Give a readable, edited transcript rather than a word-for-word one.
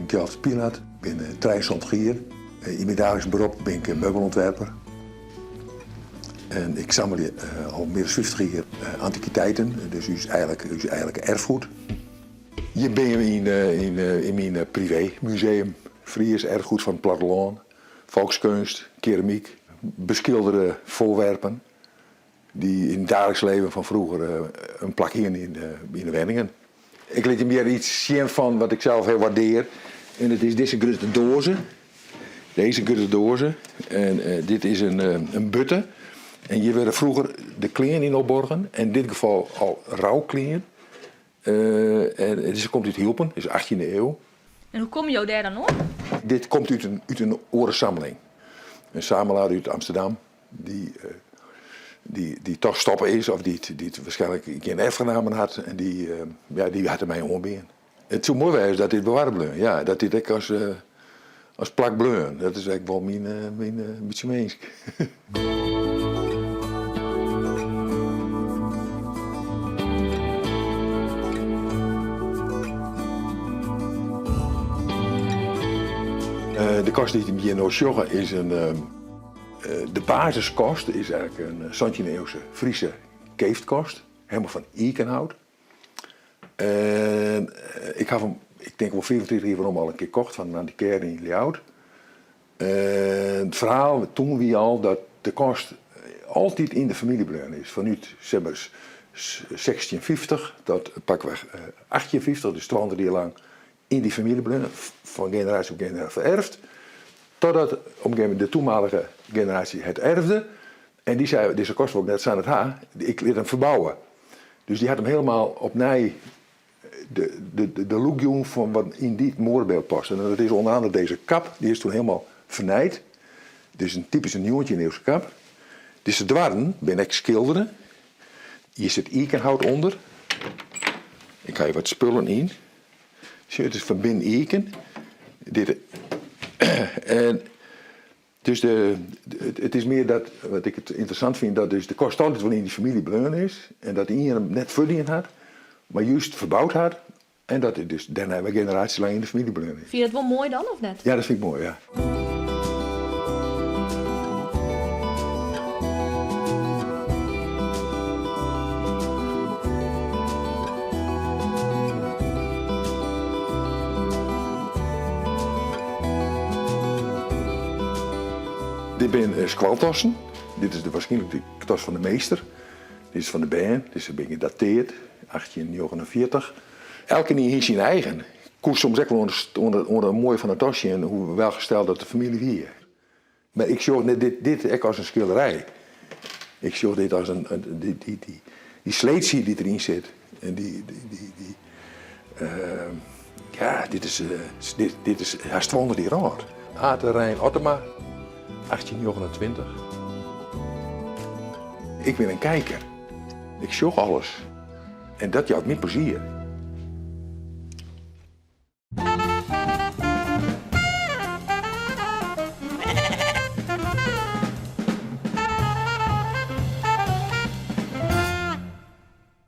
Gjalt Pilat, bin 73 jier. Yn myn daagliks berop bin ik meubelontwerper. En ik sammelje al mear as 50 jier antikiteiten, dus ús eigenlik, ús eigenlike erfgoed. Hjir binne we yn, yn, yn myn privémuseum. Fries erfgoed fan it plattelân, folkskeunst, keramyk, beskildere foarwerpen dy't yn it daagliks leven fan froeger in plak hiene yn de wenningen. Ik lit jim hjir iets sjen fan wat ik sels hiel waardear. En it is dizze grutte doaze. Deze grutte doaze. En dit is in, in butte. En hjir wurde froeger de klean yn opborgen. En in dit gefal al rouklean. En dizze komt út Hylpen, is achttjinde iuw. En hoe komme jo dêr dan oan? Dit komt út in, út in oare samling. In samelaar út Amsterdam dy't dy't toch stoppe is of dy't dy't waarskynlik gjin erfgenamen hat en dy ja, dy hat it my oanbean. It soe moai wêze dat dit bewarre bleaun, ja, dat dit ek as as plak bleaun. Dat is ek wol myn myn bytsje winsk. De kast dy't jim hjir no sjogge is in De basiskast is eigenlik in santjinde-iuwse Friese keeftkast, helemaal fan ikenhout. En ik haw him, ik tink wol 35 jier werom al in kear kocht fan in antikêr yn Ljouwert. En it ferhaal toen wie al dat de kast altyd yn de famylje bleaun is, fanút sis mar 1650 tot pakweg 1850, dus 200 jier lang yn dy famylje bleaun, fan generaasje op generaasje fererfd, totdat op in gegeven momint de toenmalige generaasje het erfde en dy sei, dizze kast wol ik net sa net ha, ik lit him ferbouwe. Dus dy hat him helemaal opnij de, de, de look jûn fan wat yn dy muorrebyld past. En dat is ûnder andere deze kap, dy is toen helemaal fernijd. Dit is in typyske njoggentjinde-iuwske kap. Dizze doarren binne ek skildere. Hjir sit ikenhout ûnder. Ik ha hjir wat spullen yn. Sjoch, it is fan binnen iken. Dit, en dus de, it is mear dat, wat ik it ynteressant fyn, dat dus de kast altyd wol yn dy famylje bleaun is en dat ien him net fuortdien hat, mar just ferboud hat en dat it dus dêrnei wer generaasjes lang yn de famylje bleaun is. Fyn je dat wol moai dan, of net? Ja, dat fyn ik moai, ja. Dit binne skoaltassen. Dit is de waarskynlik de tas fan de meester. Dit is fan de bern. Dizze binne gedateerd, 1849. Elkenien hie syn eigen. Koe soms ek wol oan de moai fan de tas sjen hoe welgesteld dat de famylje wie. Mar ik sjoch net dit, dit ek as in skilderij. Ik sjoch dit as in, dy, dy, dy, dy sleetsje dy't deryn sit. En dy, dy, dy, dy uh, ja, dit is, uh, dit, dit is hast 200 jier âld. Ate Rein Ottema, 1829. Ik bin in kijker. Ik sjoch alles. En dat jout my plezier.